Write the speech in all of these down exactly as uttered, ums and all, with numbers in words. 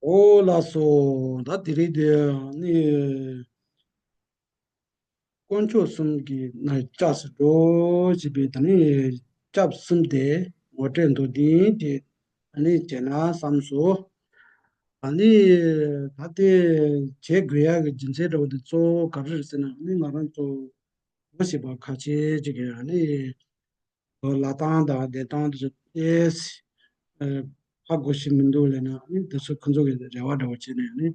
ཨོ་ལགས་སོ། ད་དེ་རིང་དེ་ནི་དཀོན་མཆོག་གསུམ་གྱི་ནང་སྐྱབས་སུ་འགྲོ་ཞེས་པའི་ད་ནི་སྐྱབས་གསུམ་དེ་ངོ་སྤྲོད་མདོར་བསྡུས་ཅིག་ད་ནི་བྱས་ན་བསམ་སོང་། ད་ནི་ད་དེ་བྱེད་དགོས་ཡག་གི་རྒྱུ་མཚན་འདྲ་བོ་དེ་གཙོ་བོ་ག་རེ་རེད་ཟེར་ན། ནི་ང་རང་ཚོ་ངོ་ཤེས་པ་ཁ་ཤས་ཅིག་གིས་ནི། ལབ་སྟངས་དང་བསྡད་སྟངས་དེ་ཚོ་ཏོག་ཙམ་ཧ་གོ་ཤེས་མི་འདུག་ལབ་ན། ཨ་ནི་དེ་ཚོ་ཁོ་ཚོ་གི་རེ་བ་འདྲ་བོ་བྱས་ནས་ནི།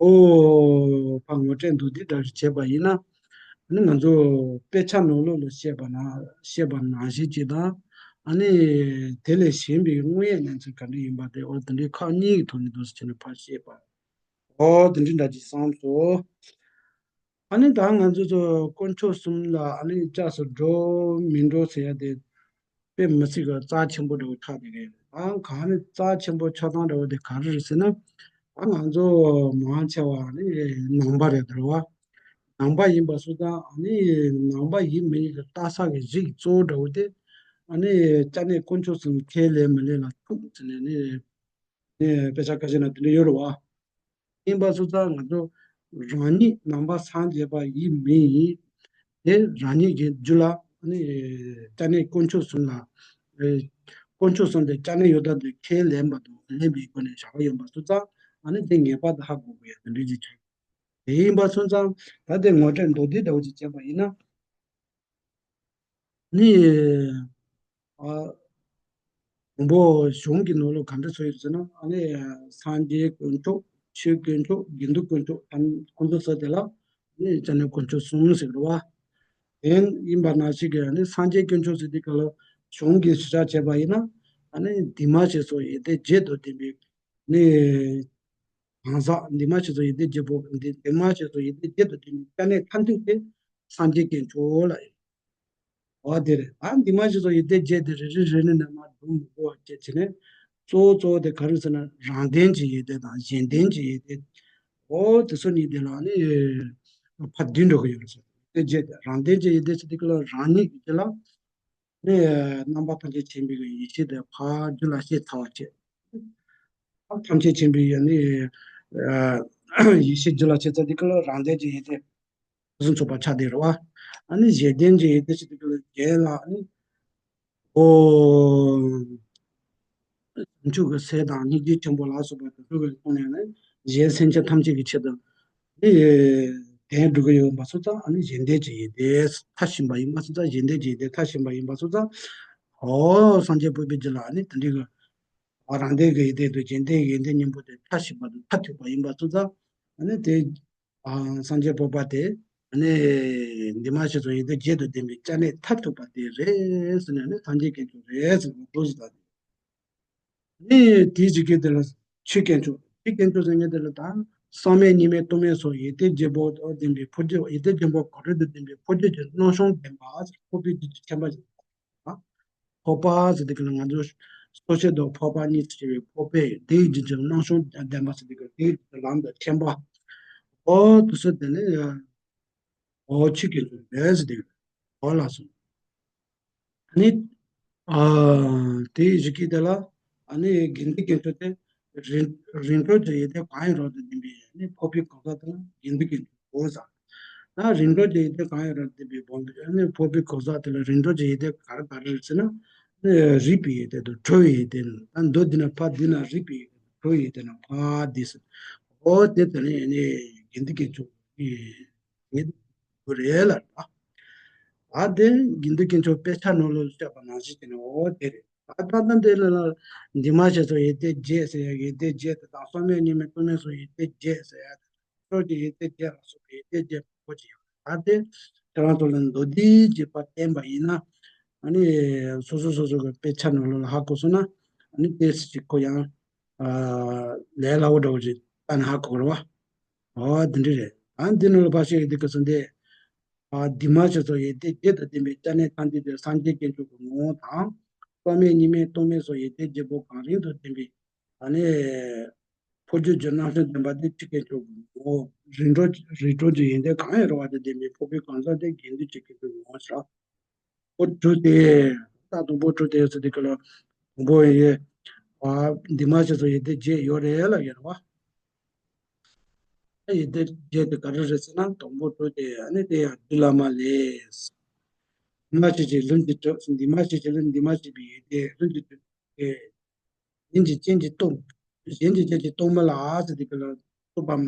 ཨོ། ཕར་ངོ་སྤྲོད་མདོར་བསྡུས་འདྲ་ཞིག་བྱས་པ་ཡིན་ན། ཨ་ནི་ང་ཚོ་དཔེ་ཆ་ནང་ལོགས་ལ་བཤད་པ་ན་བཤད་པ་ནང་བཞིན་ཅིག་དང་། ཨ་ནི་དེ་ལས་གཞན་པའི་དངོས་ཡོད་གནས་ཚུལ་ག་འདྲ་ཡིན་པ་དེ། ཨོ། དེ་འདྲའི་ཁག་གཉིས་ཀྱི་ཐོག་ནས་འདུག་སེ་བྱས་ནས་ཕར་བཤད་པ། ཨོ། དེ་འདྲའི་འདྲ་ཅིག་བསམ་སོང་། ཨ་ནི་ད་ང་ཚོ་ཚོ་དཀོན་མཆོག་གསུམ་ལ་ཨ་ནི་སྐྱབས་སུ་འགྲོ་མི་འགྲོ་ཟེར་ཡ་དེ་དཔེ་མི་སྲིད་ཀྱི་རྩ་ཆེན་པོ་འདྲ་བོ་ཆགས་བསྡད་ཀྱི་ཡོད། ད་ག་ནི་རྩ་ཆེན་པོ་ཆགས་སྟངས་འདྲ་བོ་དེ་ག་རེ་རེད་ཟེར་ན། ད་ང་ཚོ་མང་ཆེ་བ་ཨ་ནི་ནང་པ་རེད་འདུག་བ། ནང་པ་ཡིན་པ་སོང་ཙང་། ཨ་ནི་ནང་པ་ཡིན་མིན་གྱི་ལྟ་ས་གི་རིགས་གཙོ་བོ་འདྲ་བོ་དེ། ཨ་ནི་ཅ་ནེ་དཀོན་མཆོག་གསུམ་ཁས་ལེན་མི་ལེན་ལ་ཐུག་ཟེར་ནས་ནི། ནས་དཔེ་ཆ་ཁ་ཤས་ན་དེ་འདྲ་ཡོད་རེད་བ། ཡིན་པ་སོང་ཙང་ང་ཚོ་རང་ཉིད་ནང་པ་སངས་རྒྱས་པ་ཡིན་མིན་ཡིན། དེ་རང་ཉིད་ཀྱི་རྒྱུད་ལ་ནི་ཅ་ནེ་དཀོན་མཆོག་གསུམ་ལ། ཨེ། དཀོན་མཆོག་གསུམ་དེ་ཅ་ནེ་ཡོ་དྷ་དེ་ཁས་ལེན་པ་དང་ལེན་པའི་སྒོ་ནས་བཞག་པ་ཡིན་པ་སོང་ཙང་། ཨ་ནི་དེ་ངེས་པར་དུ་ཧ་གོ་དགོས་ཡ་དེ་འདྲ་ཅིག་ཆགས། དེ་ཡིན་པ་སོང་ཙང་ད་དེ་ངོ་སྤྲོད་མདོར་བསྡུས་འདྲ་བོ་ཅིག་བྱས་པ་ཡིན་ན། ནི། ཨ། མགོན་པོ་གཞུང་གི་ནང་ལོགས་ག་འདྲ་ཚོ་ཡོད་ཟེར་ན། ཨ་ནི་སངས་རྒྱས་དཀོན་མཆོག་ཆོས་དཀོན་མཆོག་དགེ་འདུན་དཀོན་མཆོག་ཨ་ནི་ཁོང་ཚོ་ཚོ་དེ་ལ་ནི་ཅ་ནེ་དཀོན་མཆོག་གསུམ་ཟེར་གི་རེད་བ། དེ་ཡིན་པ་ནང་བཞིན་གྱི་ཨ་ནི་སངས་རྒྱས་དཀོན་མཆོག་ཟེར་དུས་སྐབས་ལ་གཞུང་གི་ཞུ་བྱ་བྱས་པ་ཡིན་ན། ཨ་ནི་འདུས་མ་བྱས་སོགས་ཡོན་ཏན་བརྒྱད་དང་ལྡན་པའི་ནི། གང་ཟག་འདུས་མ་བྱས་སོགས་ཡོན་ཏན་བརྒྱད་པོ་འདི། འདུས་མ་བྱས་སོགས་ཡོན་ཏན་བརྒྱད་དང་ལྡན་པའི་ཅ་ནེ་མཐར་ཐུག་དེ་སངས་རྒྱས་དཀོན་མཆོག་ལ་ཡོད། འོ་དེ་རེད། ཨ་འདུས་མ་བྱས་སོགས་ཡོན་ཏན་བརྒྱད་དེ་རེ་རེ་རེ་ནས་ནས་མར་སྒྲུབ་མི་དགོས་པ་བྱས་བྱས་ནས། གཙོ་བོ་གཙོ་བོ་དེ་ག་རེ་ཟེར་ན། རང་ལྡན་གྱི་ཡོན་ཏན་དང་གཞན་ལྡན་གྱི་ཡོན་ཏན། འོ་དེ་ཚོ་གཉིས་དེ་ལ་ནི་ཕར་བསྡུས་འགྲོ་གི་ཡོད་རེད་ཟེར། ཡོན་ཏན་བརྒྱད་དེ། རང་ལྡན་གྱི་ཡོན་ཏན་ཟེར་དུས་སྐབས་ལ་རང་ཉིད་ཀྱི་རྒྱུད་ལ། ནི་རྣམ་པ་ཐམས་ཅད་མཁྱེན་པའི་ཡེ་ཤེས་དེ་ཕར་རྒྱུད་ལ་སྐྱེས་ཚར་བ་བྱས། ཐམས་ཅད་མཁྱེན་པའི་ཡེ་ནི་ཡེ་ཤེས་རྒྱུད་ལ་སྐྱེས་ཚར་དུས་སྐབས་ལ་རང་ལྡན་གྱི་ཡོན་ཏན་ཕུན་སུམ་ཚོགས་པ་ཆགས་བསྡད་རེད་བ། ཨ་ནི་གཞན་ལྡན་གྱི་ཡོན་ཏན་ཟེར་དུས་སྐབས་ལ་རྒྱན་ལ་ནི། ཨོ། བྱང་ཆུབ་ཀྱི་སེམས་དང་སྙིང་རྗེ་ཆེན་པོ་ལ་སོགས་པ་དེ་ཚོ་གི་ཐོག་ནས་ནི་གཞན་སེམས་ཅན་ཐམས་ཅད་ཀྱི་ཆེད་དུ་ནི་དོན་སྒྲུབ་ཀྱི་ཡོད་པ་སོང་ཙང་། ཨ་ནི་གཞན་ལྡན་གྱི་ཡོན་ཏན་མཐར་ཕྱིན་པ་ཡིན་པ་སོང་ཙང་། གཞན་ལྡན་གྱི་ཡོན་ཏན་མཐར་ཕྱིན་པ་ཡིན་པ་སོང་ཙང་། ཨོ། སངས་རྒྱས་པོ་པའི་རྒྱུད་ལ་ནི་དེ་འདྲའི་གི། ཨ། རང་ལྡན་གྱི་ཡོན་ཏན་དང་གཞན་ལྡན་གྱི་ཡོན་ཏན་གཉིས་པོ་དེ་མཐར་ཕྱིན་པ་དང་མཐར་ཐུག་པ་ཡིན་པ་སོང་ཙང་། ཨ་ནི་དེ། ཨ། སངས་རྒྱས་པོ་པ་དེ་ནི་འདུས་མ་བྱས་སོགས་ཡོན་ཏན་བརྒྱད་དང་ལྡན་པའི་ཅ་ནེ་མཐར་ཐུག་པ་དེ་རེད་ཟེར་ནས་ནི་སངས་རྒྱས་དཀོན་མཆོག་རེད་ཟེར་བ་འདུག་ཟེར། ད་ནི་དེའི་རྗེས་ཀྱི་དེ་ལ་ཆོས་དཀོན་མཆོག་ཆོས་དཀོན་མཆོག་ཟེར་མཁན་དེ་ལ་ད་གསང་མེད་གཉིས་མེད་སྟོང་མེད་སོགས་ཡོན་ཏན་བརྒྱད་པོ་ལྡན་པའི་འཕོ་འགྱུར། ཡོན་ཏན་བརྒྱད་པོ་གོ་རིམ་དུ་ལྡན་པའི་འཕོ་འགྱུར་གྱི་རྣམ་གཞག་ལྡན་པ། འཕགས་པའི་རྒྱུད་ཀྱི་ཁྱད་པར་ཞིག། འཕགས་པ་ཟེར་དུས་སྐབས་ལ་ང་ཚོ་སོ་སྐྱེ་དང་འཕགས་པ་གཉིས་སུ་ཕྱེ་བའི། འཕགས་པས་དེའི་རྒྱུད་ཀྱི་རྣམ་གཞག་ལྡན་པ་ཟེར་དུས་སྐབས་དེའི་རྒྱུད་ཀྱི་ལམ་དང་མཁྱེན་པ། འོ་དེ་ཚོ་དེ་ནི་འོ་ཆོས་དཀོན་མཆོག་རེད་ཟེར་དུས། འོ་ལགས་སོ། ཨ་ནི། ཨ། དེའི་གཞུག་གི་དེ་ལ་ཨ་ནི་དགེ་འདུན་དཀོན་མཆོག་དེ་རིམ་རིམ་གྲོ་གི་ཡོན་ཏན་གང་ཡིན་རུང་དང་ལྡན་པའི་ནི་འཕགས་པའི་གང་ཟག་དེ་ལ་དགེ་འདུན་དཀོན་མཆོག་གོ་ས། ད་རིམ་གྲོ་གི་ཡོན་ཏན་གང་ཡིན་རུང་ལྡན་པའི་བོན་པོ་ནི་འཕགས་པའི་གང་ཟག་དེ་ལ་རིམ་གྲོ་གི་ཡོན་ཏན་ག་རེ་ག་རེ་རེད་ཟེར་ན། ནི་རིག་པའི་ཡོན་ཏན་དང་གྲོལ་བའི་ཡོན་ཏན། ད་མདོར་བསྡུས་ན་ཕར་བསྡུས་ན་རིག་པའི་ཡོན་ཏན་དང་གྲོལ་བའི་ཡོན་ཏན་ལ་ཕར་བསྡུས་ཟེར། འོ་དེ་དེ་ནི་ནི་དགེ་འདུན་དཀོན་མཆོག་གི་ངེས་དགོས་རེད་ལ། ད་དེ་དགེ་འདུན་དཀོན་མཆོག་དཔེ་ཆ་ནང་ལ་བཤད་པ་ནང་བཞིན་བྱས་ནས། འོ་དེ་རེད། ད་ད་ལྟ་འདི་ལ་ལ་འདུས་མ་བྱས་སོགས་ཡོན་ཏན་བརྒྱད་ཟེར་ཡ། ཡོན་ཏན་བརྒྱད་དེ་དང་གསང་མེད་གཉིས་མེད་སྟོང་མེད་སོགས་ཡོན་ཏན་བརྒྱད་ཟེར་ཡ། ཕྱོགས་ཀྱི་ཡོན་ཏན་བརྒྱད་ལ་སོགས་པའི་ཡོན་ཏན་བརྒྱད་མང་པོ་ཅིག་ཡོད། ད་དེ་ཁྱེད་རང་ཚོ་ལ་མདོར་བསྡུས་ཀྱིས་ཕར་བསྟན་པ་ཡིན་ན། ཨ་ནི་སོ་སོ་སོ་སོ་གི་དཔེ་ཆ་ནང་ལ་ཧ་གོ་སོང་ན། ཨ་ནི་ཏོག་ཙམ་ཅིག་ཁོ་ཡང་ཨ་ལས་སླ་བོ་འདྲ་བོ་ཅིག་ལྟ་ན་ཧ་གོ་གི་རེད་བ། འོ་དེ་འདྲ་རེད། ཨ་འདི་ནང་ལ་ཕར་བཤད་ཡོད་དེ་ག་ཚོད་འདི། ཨ་འདུས་མ་བྱས་སོགས་ཡོན་ཏན་བརྒྱད་དང་ལྡན་པའི་ཅ་ནེ་ཐམས་ཅད་དེ་སངས་རྒྱས་དཀོན་མཆོག་གི་ངོ་བོ་དང་། གསང་མེད་གཉིས་མེད་སྟོང་མེད་སོགས་ཡོན་ཏན་བརྒྱད་པོ་གང་རུང་དང་ལྡན་པའི། ཨ་ནི་འཕོ་འགྱུར་གྱི་རྣམ་གཞག་ལྡན་པ་དེ་ཆོས་དཀོན་མཆོག་གི་ངོ་བོ། རིམ་གྲོ་རིམ་གྲོ་གི་ཡོན་ཏན་གང་ཡང་རུང་བ་དང་ལྡན་པའི་འཕགས་པའི་གང་ཟག་དེ་དགེ་འདུན་ཆོས་དཀོན་མཆོག་གི་ངོ་བོ་ཟེར། པོ་དྲུག་སྟེ། ད་དང་པོ་དྲུག་སྟེ་ཟེར་དུས་སྐབས་ལ། དང་པོ་ཡི། འདུས་མ་བྱས་སུ་ཡོན་ཏན་བརྒྱད་ཡོད་རེད་ལབ་ཡོད་རེད་བ། ཡོན་ཏན་བརྒྱད་དེ་ག་རེ་རེད་ཟེར་ན། དང་པོ་དྲུག་དེ་ཨ་ནི་དེ་ཡང་རྒྱུད་བླ་མ་ལས། འདུས་མ་བྱས་ཀྱི་ལྷུན་གྱིས་གྲུབ། འདུས་མ་བྱས་ཀྱི་ལྷུན། འདུས་མ་བྱས་པའི་ཡོན་ཏན་ལྷུན་གྱིས་གྲུབ་སྟེ། གཞན་གྱི་རྐྱེན་གྱིས་རྟོགས། གཞན་གྱི་རྐྱེན་གྱིས་རྟོགས་མིན་ལ་ཟེར་དེ་ག་ལ་རྟོགས་པ།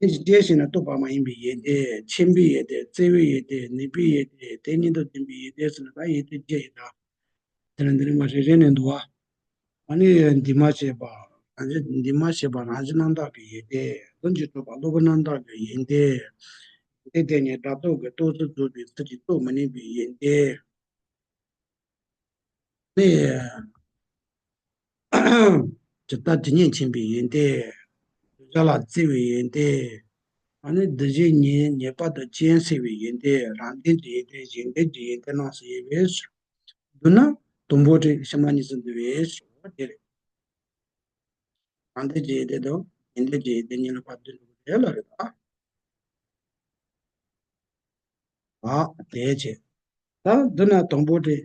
གཞན་གྱི་རྐྱེན་ཞིག་ན་རྟོགས་པ་མ་ཡིན་པའི་ཡོན་ཏན། མཁྱེན་པའི་ཡོན་ཏན། བརྩེ་བའི་ཡོན་ཏན། ནུས་པའི་ཡོན་ཏན། དེ་ཉིད་དུ་ལྡན་པའི་ཡོན་ཏན་ཟེར་ན་ད་ཡོན་ཏན་བརྒྱད་ཡོད་ད། དེ་ནས་འདི་ནས་མར་རེ་རེ་ནས་འདུ་བ། ཨ་ནི་འདུས་མ་བྱས་པ། རང་བཞིན། འདུས་མ་བྱས་པ་རང་བཞིན་རྣམ་དག་གི་ཡོན་ཏན། ལྷུན་གྱིས་གྲུབ་པ་སློབ་དཔོན་རྣམ་དག་གི་ཡོན་ཏན། དེ་དེ་ཉིད་སྒྲ་རྟོག་གི་རྟོགས་ཚུལ་རྫོགས་པའི་ཚུལ་གྱིས་རྟོགས་མི་ནུས་པའི་ཡོན་ཏན། ནི། ཇི་ལྟར་ཇི་སྙེད་མཁྱེན་པའི་ཡོན་ཏན། གདུལ་བྱ་ལ་བརྩེ་བའི་ཡོན་ཏན། ཨ་ནི་འདུ་བྱེད་ཉེར་ཉེར་པ་དང་རྐྱེན་སེལ་བའི་ཡོན་ཏན། རང་ལྡན་གྱི་ཡོན་ཏན། གཞན་ལྡན་གྱི་ཡོན་ཏན་རྣམས་སུ་དབྱེ་བས་ཟེར། བསྡུ་ན་དང་པོ་དྲུག་ཕྱི་མ་གཉིས་སུ་འདུ་བས་ཟེར་དེ་རེད། རང་ལྡན་གྱི་ཡོན་ཏན་དང་གཞན་ལྡན་གྱི་ཡོན་ཏན་གཉིས་ལ་ཕར་བསྡུ་འགྲོ་གི་རེད་ལབ་རེད་ད། ཨ། དེ་བྱས། ད་བསྡུ་ན་དང་པོ་དྲུག་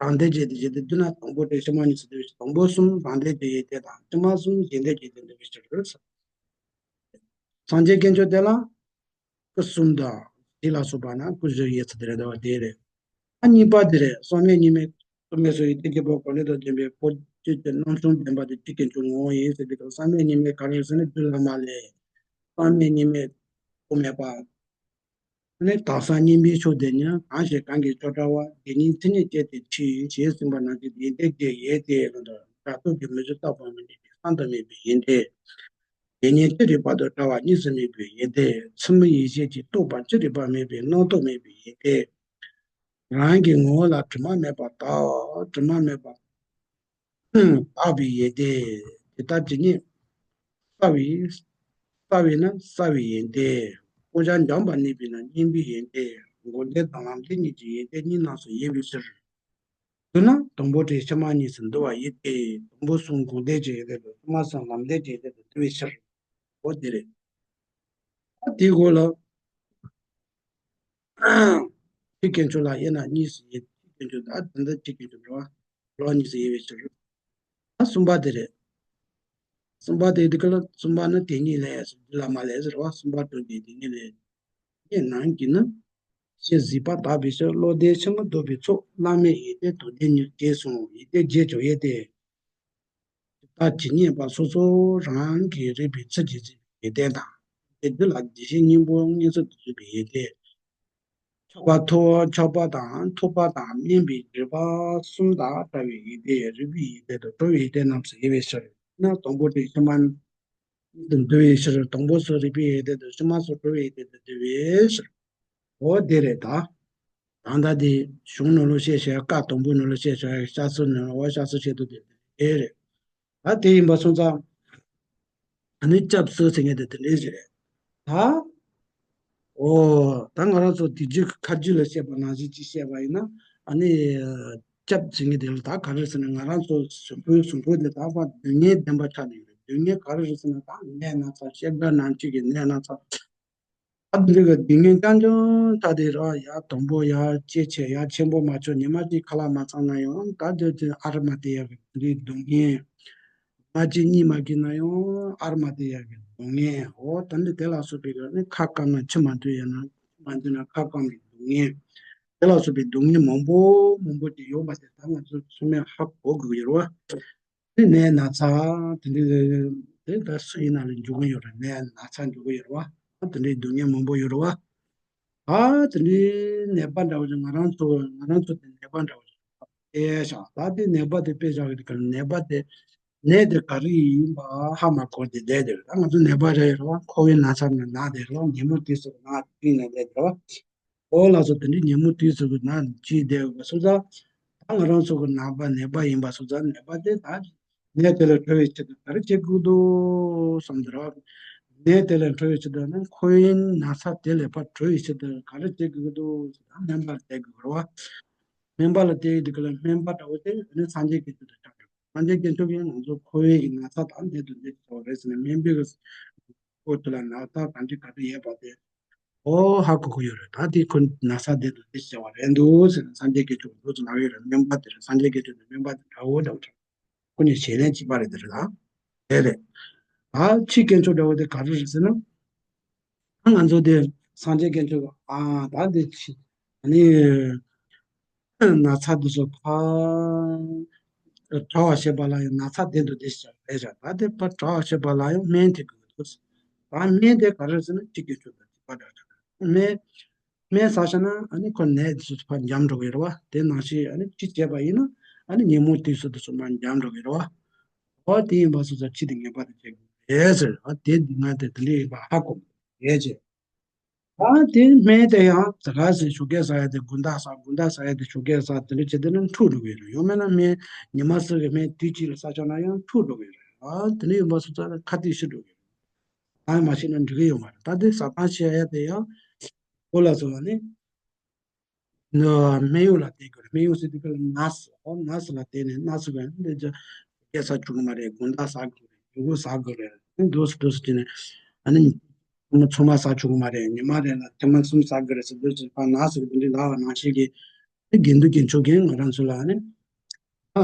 རང་ལྡན་གྱི་ཡོན་ཏན་བྱས་ཏེ། བསྡུ་ན་དང་པོ་དྲུག་ཕྱི་མ་གཉིས་སུ་འདུ་བས་ཟེར། དང་པོ་གསུམ་རང་ལྡན་གྱི་ཡོན་ཏན་དང་། ཕྱི་མ་གསུམ་གཞན་ལྡན་གྱི་ཡོན་ཏན་འདུ་བའི་ཕྱིར་རོ། སངས་རྒྱས་དཀོན་མཆོག་དེ་ལ་སྐུ་གསུམ་དང་བཞི་ལ་སོགས་པ་ན་སྐུ་བཞི་ཡོད་ཚུལ་དེ་རེད་དོ། དེ་རེད། ཨ། གཉིས་པ་དེ་རེད། གསང་བའི་གཉུག་མའི་སྐུ་མེད་སོགས་ཡོན་ཏན་བརྒྱད་པོ་གང་ལས་དང་ལྡན་པའི་འཁོར་སྤྱོད་ཀྱི་རྣམ་གསུམ་ལྡན་པ་དེ་ཆོས་དཀོན་མཆོག་ངོ་བོ་ཡིན་ཟེར་དུས། གསང་བའི་གཉུག་མ་ག་རེ་ཟེར་ན་རྒྱུད་བླ་མ་ལས། གསང་བའི་གཉུག་མ་འཁོར་མེད་པ། ནི་དག་ས་སྙིང་པོའི་ཕྱོགས་དེ་ཉིད་གང་ཞིག་གང་གིས་ཅོག་འདྲ་བ། དེ་ཉིད་མཚན་ཉིད་ཅན་དེ་ཕྱིར་ཞེས་གསུངས་པ་ནང་བཞིན་ཡོན་ཏན་བརྒྱད་ཡོད་དེ། ལ་དང་སྒྲ་རྟོག་གི་མིང་གཞི་རྟག་པ་མི་གནས་པའི་བསམ་དུ་མེད་པའི་ཡོན་ཏན། དེ་ཉིད་ཅི་རིགས་པ་དང་བྲལ་བ་གཉིས་སུ་མེད་པའི་ཡོན་ཏན། ཚུལ་མིན་ཡིད་བྱེད་ཀྱི་རྟོག་པ་ཅི་རིགས་པ་མེད་པའི་རྣམ་རྟོག་མེད་པའི་ཡོན་ཏན། རང་གི་ངོ་བོ་ལ་དྲི་མ་མེད་པར་དག། དྲི་མ་མེད་པར་དག་པའི་ཡོན་ཏན། ཇི་ལྟར་ཇི་སྙེད་བསགས་པའི། བསགས་པས་ན་བསགས་པའི་ཡོན་ཏན། བསྐོ་བྱ་འཇམ་པར་གནས་པས་ན་གནས་པའི་ཡོན་ཏན། འགོག་བདེན་དང་ལམ་བདེན་གཉིས་ཀྱི་ཡོན་ཏན་གཉིས་རྣམས་སུ་དབྱེ་བའི་ཕྱིར། བསྡུ་ན་དང་པོ་དྲུག་ཕྱི་མ་གཉིས་སུ་འདུ་བ་ཡིན་ཏེ། དང་པོ་གསུམ་འགོག་བདེན་གྱི་ཡོན་ཏན་དང་། ཕྱི་མ་གསུམ་ལམ་བདེན་གྱི་ཡོན་ཏན་དུ་འདུ་བའི་ཕྱིར། འོ་དེ་རེད། ད་དེའི་འོག་ལ། ཆོས་དཀོན་མཆོག་ལ་དབྱེ་ན་གཉིས་སུ་དབྱེ། ཆོས་དཀོན་མཆོག་ད་དེ་འདྲ་ཆོས་དཀོན་མཆོག་འགྲོ་བ་ལོག་གཉིས་སུ་དབྱེ་བའི་ཕྱིར། ད་གསུམ་པ་དེ་རེད། གསུམ་པ་དེ་འདི་ག་ལ། གསུམ་པ་ནི་དེ་ཉིད་ལས་ཟེར། རྒྱུད་བླ་མ་ལས་ཟེར་བ། གསུམ་པ་དྲུག་དེ་དེ་ཉིད་ལས། ཡེ་ནང་གི་ནི། ཞེས་གཟིགས་པ་དག་པའི་ཕྱིར། བློ་ལྡན་ཕྱིར་མི་ལྡོག་པའི་ཚོགས། བླ་མེད་ཡོན་ཏན་དང་ལྡན་ཉིད་ཅེས་གསུངས། ཡོན་ཏན་བརྒྱད་ཀྱང་ཡོད་དེ། ཇི་ལྟར་ཇི་སྙེད་པ་སོ་སོ་རང་གིས་རིག་པའི་ཚུལ་གྱིས་གཟིགས་པའི་ཡོན་ཏན་དང་། དེ་རྒྱུད་ལ་དེ་བཞིན་སྙིང་པོ་མངོན་སུམ་དུ་གཟིགས་པའི་ཡོན་ཏན། ཆགས་པ་ཐོབ། ཆགས་པ་དང་ཐོབ་པ་དང་དམན་པའི་རིག་པ་གསུམ་དང་བྲལ་བའི་ཡོན་ཏན། རིག་པའི་ཡོན་ཏན་དང་གྲོལ་བའི་ཡོན་ཏན་རྣམས་སུ་དབྱེ་བའི་ཕྱིར་ན། དང་པོ་དྲུག་ཕྱི་མ་གཉིས་སུ་འདུ་བའི་ཕྱིར། དང་པོ་གསུམ་རིག་པའི་ཡོན་ཏན་དང་། ཕྱི་མ་གསུམ་གྲོལ་བའི་ཡོན་ཏན་དུ་འདུ་བའི་ཕྱིར། འོ་དེ་རེད་ད། ད་ལྟ་དེ་གཞུང་ནང་ལོགས་བཤད་བྱས། བཀའ་དང་པོའི་ནང་ལོགས་བཤད་བྱས། བཤད་སྲོལ་ནང་ལོགས། བཤད་སྲོལ་བཤད་དུས་དེ་དེ་རེད། ད་དེ་ཡིན་པ་སོང་ཙང་། ཨ་ནི་སྐྱབས་སུ་ཟེར་མཁན་དེ་དེ་འདྲས་ཞིག་རེད། ད། འོ། ད་ང་རང་ཚོ་དེ་རྒྱུད་ཁ་རྒྱུད་ལ་བཤད་པ་ནང་བཞིན་ཅིག་བཤད་པ་ཡིན་ན། ཨ་ནི། སྐྱབས་ཟེར་མཁན་དེ་ལ་ད་ག་རེ་ཟེར་ན། ང་རང་ཚོ་གཟུགས་པོའི་གཟུགས་པོ་དེ་དག་པ་སྡུག་བསྔལ་ལྡན་པ་ཆགས་ནས་ཡོད་རེད། སྡུག་བསྔལ་ག་རེ་རེད་ཟེར་ན། ད་ནད་ན་ཚ། བཤད་གྲྭ་ནང་བཅུད་ཀྱི་ནད་ན་ཚ། ཨ། འདི་ག་སྡུག་བསྔལ་རྐྱང་རྐྱང་ད་དེ་ར། ཡ་དང་པོ་ཡ་སྐྱེ་ཆེ་ཡ་ཆེན་པོ་མ་བྱུང་། ཉི་མ་གཅིག་ཁ་ལག་མ་ཚང་ན་ཡང་ད་དེ་དེ་ཨ་རི་མ་དེ་ཡ་གི་དེ་འདྲའི་སྡུག་བསྔལ། ཉི་མ་གཅིག་གཉིད་མ་ཁེགས་ན་ཡང་ཨ་རི་མ་དེ་ཡ་གི་སྡུག་བསྔལ། འོ་ད་འདི་དེ་ལ་སོགས་པའི་ག་ནི་ཁ་སྐམ་ན་མཆུ་མ་འདུས། ཡང་ན་མཆུ་མ་འདུས་ན་ཁ་སྐམ་པའི་སྡུག་བསྔལ། དེ་ལ་སོགས་པའི་སྡུག་བསྔལ་མང་པོ་མང་པོ་ཅིག་ཡོད་པ་དེ་ད་ང་ཚོ་ཚང་མས་ཧ་གོ་དགོས་ཀྱི་ཡོད་རེད་བ། ནད་ན་ཚ་དེ་འདྲའི་དེ་ད་སུ་ཡིན་ན་ལ་འབྱུང་གི་ཡོད་རེད། ནད་ན་ཚ་འབྱུང་གི་ཡོད་རེད་བ། དེ་འདྲའི་སྡུག་བསྔལ་མང་པོ་ཡོད་རེད་བ། ཨ། དེ་འདྲའི་ནད་པ་འདྲ་བོ་ཅིག་ང་རང་ཚོ་ང་རང་ཚོ་དེ་ནད་པ་འདྲ་བོ་ཅིག་དཔེ་བཞག་ད་དེ་ནད་པ་དེ་དཔེ་བཞག་གི་དེ་ག་ནད་པ་དེ་ནད་དེ་ག་རེ་ཡིན་པ་ཧ་མ་གོ་དེ་བསྡད་དེ་རེད། ད་ང་ཚོ་ནད་པ་རེད་རེད་བ། ཁོ་བོའི་ན་ཚ་ནས་ན་དེ་རེད་བ། ཉིན་མོ་དུས་སུ་ན་དེ་ན་བསྡད་དེ་རེད་བ། ཨོ་ལགས་སོ། དེ་འདྲའི་ཉིན་མོ་དུས་སུ་གི་ན་བཅོས་བསྡད་ཡོད་པ་སོང་ཙང་། ད་ང་རང་ཚོ་གི་ནད་པ་ནད་པ་ཡིན་པ་སོང་ཙང་། ནད་པ་དེ་ད་ནད་དེ་ལས་གྲོལ་བའི་ཆེད་དུ་ག་རེ་བྱེད་དགོས་འདུག་བསམ་འདི་ར། ནད་དེ་ལས་གྲོལ་བའི་ཆེད་དུ་ནི་ཁོ་བོའི་ན་ཚ་དེ་ལས་ཕར་གྲོལ་བའི་ཆེད་དུ་ག་རེ་བྱེད་དགོས་འདུག་ཟེར་ན། སྨན་པ་ལ་བསྡད་དགོས་རེད་བ། སྨན་པ་ལ་བསྡད་ཡོད་དུས་ག་ལ་སྨན་པ་འདྲ་བོ་དེ་ནི་སངས་རྒྱས་དཀོན་མཆོག་དང་ཆགས་ཡོད། སངས་རྒྱས་དཀོན་མཆོག་གིས་ང་ཚོ་ཁོ་བོའི་གི་ན་ཚ་དང་འདི་དང་འདི་བྱས་པ་རེད་ཟེར་ནས་སྨན་པའི་གི་ཁོ་ཚོ་ལ་ན་ཚ་གང་ཅི་ག་ཚོད་ཡོད་པ་དེ། ཨོ་ཧ་གོ་གི་ཡོད་རེད། ད་དེ་ཁོ་ན་ཚ་དེ་དང་དེ་བྱས་པ་རེད་འདུག་ཟེར་ནས་སངས་རྒྱས་དཀོན་མཆོག་གིས་འདུག་ཟེར་ལབ་ཡོད་རེད། སྨན་པ་དེ་རེད། སངས་རྒྱས་དཀོན་མཆོག་དེ་སྨན་པ་དེ་འདྲ་བོ་འདྲ་བོ་ཆགས། ཁོ་གཉིས་བྱེད་ལན་གཅིག་པ་རེད། དེ་རེད་ལ། དེ་རེད། ད་ཕྱིའི་དཀོན་མཆོག་འདྲ་བོ་དེ་ག་རེ་རེད་ཟེར་ན། ང་ཚོ་དེ་སངས་རྒྱས་དཀོན་མཆོག་གི་ཨ་ད་དེ་ཕྱི་ཨ་ནི་ན་ཚ་དེ་ཚོ་ཕར་གྲྭ་བ་བྱེད་པ་ལ་ཡང་ན་ཚ་དེ་འདུག་དེ་ཞག་རེད་ཞག་ད་དེ་ཕར་གྲྭ་བ་བྱེད་པ་ལ་ཡང་སྨན་དེ་དགོས་འདུག་ད་སྨན་དེ་ག་རེ་ཟེར་ན་ཕྱིའི་དཀོན་མཆོག་དང་གཅིག་པ་འདྲ་འདྲ་སྨན། སྨན་ཟ་བྱས་ན་ཨ་ནི་ཁོ་ནད་དེ་ཚོ་ཕར་འཇམ་འགྲོ་གི་རེད་བ། དེ་ནང་བཞིན་ཨ་ནི་ཅི་བྱས་པ་ཡིན་ན་ཨ་ནི་ཉོན་མོངས་དེ་ཚོ་དེ་ཚོ་མར་འཇམ་འགྲོ་གི་རེད་བ། འོ་དེ་ཡིན་པ་སོང་ཙང་ཕྱི་དེ་ངེས་པར་དུ་བྱེད་དགོས་རེད་ཟེར། ཨ་དེ་འདི་ང་དེ་དེ་འདྲ་ཡིན་པ་ཧ་གོ་རེད་ཅེས། ཨ་དེ་སྨན་དེ་ཡང་ཟ་ག་ཟེར་ཞོགས་ཀས་ཟ་ཡ་དེ་དགོང་དག་ཟ། དགོང་དག་ཟ་ཡ་དེ་ཞོགས་ཀས་ཟ། དེ་འདྲ་བྱེད་དེ་ནི་འཁྲུག་འགྲོ་གི་རེད། ཡང་མིན་ན་སྨན་ཉི་མ་གསུམ་གི་སྨན་དུས་གཅིག་ལ་ཟ་ཆོག་ན་ཡང་འཁྲུག་འགྲོ་གི་རེད། ཨ་དེ་འདྲ་ཡིན་པ་སོང་ཙང་ཁ་གཏད་ཤི་འགྲོ་གི་རེད། ཨ་མ་ཤི་ན་འགྲིག་གི་ཡོད་མ་རེད། ད་དེ་ཟ་སྟངས་བཤད་ཡ་དེ་ཡང་འོ་ལ་སོང་བ་ནི། ནི་སྨན་གཡོག་ལ་བསྟེན་དགོས་རེད། སྨན་གཡོག་ཟེར་དུས་སྐབས་ལ་ནར་སི། ཨོ་ནར་སི་ལ་བསྟེན་ནས་ནར་སི་གིས་འདི་ཅི་སྐད་ཟ་བཅུག་གི་མ་རེད། དགོང་དག་ཟ་དགོས་རེད། ཡོང་སྒོ་ཟ་དགོས་རེད། འདུག་སེ་འདུག་སེ་བྱས་ནས་ཨ་ནི་ཚང་མ་ཚང་མ་ཟ་བཅུག་གི་མ་རེད། ཉི་མ་རེ་ལ་ཐེངས་མ་གསུམ་ཟ་དགོས་རེད་ཟེར་འདུག་སེ་ཕར་ནར་སི་གིས་འདི་འདྲ་ལབ་པ་ནང་བཞིན་གྱི་དགེ་འདུན་དཀོན་མཆོག་གིས་ང་རང་ཚོ་ལ་ཨ་ནི་ཨ་